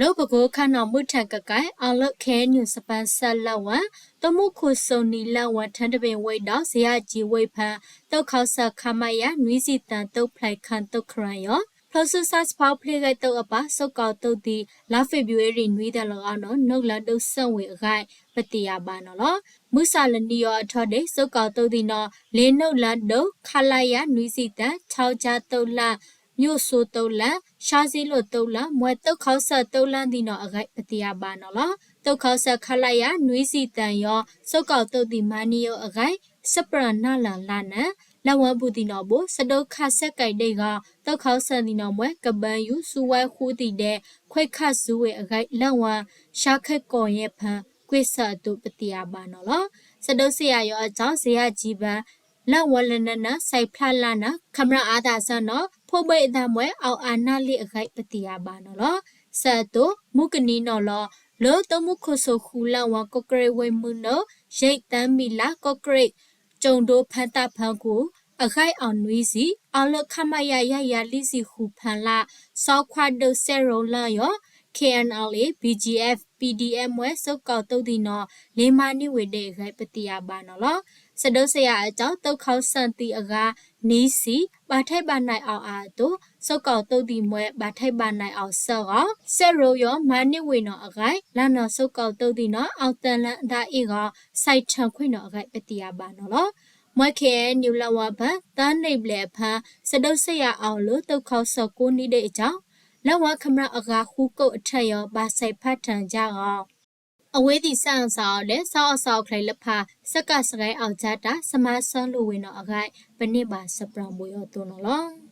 လၢပကိခၣ်နီၣ်မုၢ်ထၢၣ်ကကဲ အလၢ KNU စပၢၤစၢၤလၢၣ်ဝဲ သုးမုၢ်ခိၣ်စိၤနံၤလၢၣ်ဝဲ ထၢတဘ့ၣ်ဝ့ၢ်ဒီး စယၣ်ကၠံဝ့ၢ်ဖၢ သုးခီစၢၣ် ခမရ နွံဆံသၢ သုးဖျဲးခၢၣ်သုးခရၣ်ယီၤ ဖျိးစုဆါစဖီဖျ့ဂဲၤသုးအပၢ် စိးကီးသုးသံ လါဖ့ၤဘြူၤအ့ရံၤ နွံသီလၢအဂီၢ်နီၣ် နုာ်လၢဒုးဆၢဝ့ၢ်အဂၤ ပသ့ၣ်ညါဘၣ်နီၣ်လီၤ. မုၢ်ဆၣ်လၢနံၣ်ယီၤအထီဒ့ၣ် စိးကီးသုးသံနီၣ် လဲၤနုာ်လၢဒုး ခလရ နွံဆံသၢ ခၠီကၠါသုးလၢ် ယိၣ်စိသုးလၢ် ရှါစံလိၣ်သုးလၢ် မွဲသုးခီစၢၣ်သုးလၢ်သံနီၣ်အဂၤ ပသ့ၣ်ညါဘၣ်နီၣ်လီၤ. သုးခီစၢၣ် ခလရ နွံဆံသၢယီၤ စိးကီးသုးသံမၤန့ၢ်ယိာ်အဂၤ စပြၢၤနၢ်လၢ်လါနၢၤ လၢၢ်ဝဲဘူးသံနီၣ်ဘိ စဒိးခးဆဲးကဲးဒ့ၣ်ဂီၤ သုးခီစၢၣ်သံနီၣ်မွဲ ကဘၢယူၤ စူဝဲဃူသံဒဲး ခွဲးခၣ်စူဝ့ၢ်အဂၤ လၢၢ်ဝဲ ရှါခဲကိးယဲၢ်ဖၢ ကွ့ၢ်ဆၢၣ်အသိး ပသ့ၣ်ညါဘၣ်နီၣ်လီၤ. စဒိးစယၣ်ယီၤအကၠီ စယၣ်ကၠံဘၢ လၢၢ်ဝဲလၢနၢၤနၢၤ စဲးဖျါလါနၢၤ ခမရအါသးစၢ်နီၣ် ဖိဘ့ၣ်အသးမွဲ အီၣ်အါနၢ်လံအဂၤ ပသ့ၣ်ညါဘၣ်နီၣ်လီၤ. ဆၢအသိး မုၢ်ကနံၤနီၣ်လီၤ လၢသုးမုၢ်ခိၣ်စိၤဃုလၢၢ်ဝဲ ကီၢ်ကရ့ၣ်ဝ့ၢ်မုၢ်နုာ် ယဲၢ်သၢမံၤလါ ကီၢ်ကရ့ၣ် ကၠိၤဒိဖၢသးဖၢကိၣ် အဂၤအီၤနွံဆံ အီၤလၢ ခမရ ယဲၢ်ယၤလွံၢ်ဆံဃုဖၢလါ စီၤခွါဒုးစဲရိလၢၢ်ယီၤ KNLA BGF PDF မွဲစိးကီးသုးသံနီၣ် လဲၤမၤန့ၢ်ဝ့ၢ်ဒ့ၣ်အဂၤ ပသ့ၣ်ညါဘၣ်နီၣ်လီၤ. စဒိးစယၣ်အကၠီ သုးခီစၢၣ်သံအဂၤ နွံဆံ ဘၣ်ထဲဘၣ်နၤအီၤအါအသိး စိးကီးသုးသံမွဲ ဘၣ်ထဲဘၣ်နၤအီၤစၢဂီၤ စဲရိယီၤ မၤန့ၢ်ဝ့ၢ်နီၣ်အဂၤ လါနီၣ်စိးကီးသုးသံနီၣ် အီၣ်သၢလၢအသးအ့ၣ်ဂီၤ စဲးထၢၣ်ခွံနီၣ်အဂၤ ပသ့ၣ်ညါဘၣ်နီၣ်လီၤ. မွဲ KNU လၢၢ်ဝဲဖၢ သၢနံၣ်ဘျဲၣ်အဖၢ စဒိးစယၣ်အီၤလၢသုးခီစၢၣ်ကိးနံၤဒဲးအကၠီ လၢၢ်ဝဲခမရအဂၤဃုကိးအထၢၣ်ယီၤ ဘၣ်စဲးဖးထၢၣ်ယါဂီၤ အဝဲသ့ၣ်စးအီၣ်စးအီဒဲး စးအီၣ်စးအီၣ်ချံလၢဖး စကစရဲအီၣ်ကၠါတၢ် စမၤစၢၤလိာ်ဝ့ၢ်နီၣ်အဂၤ ပန့ၢ်ဘၣ်စပြၢၤဘိယီၤအသိးနီၣ်လီၤ.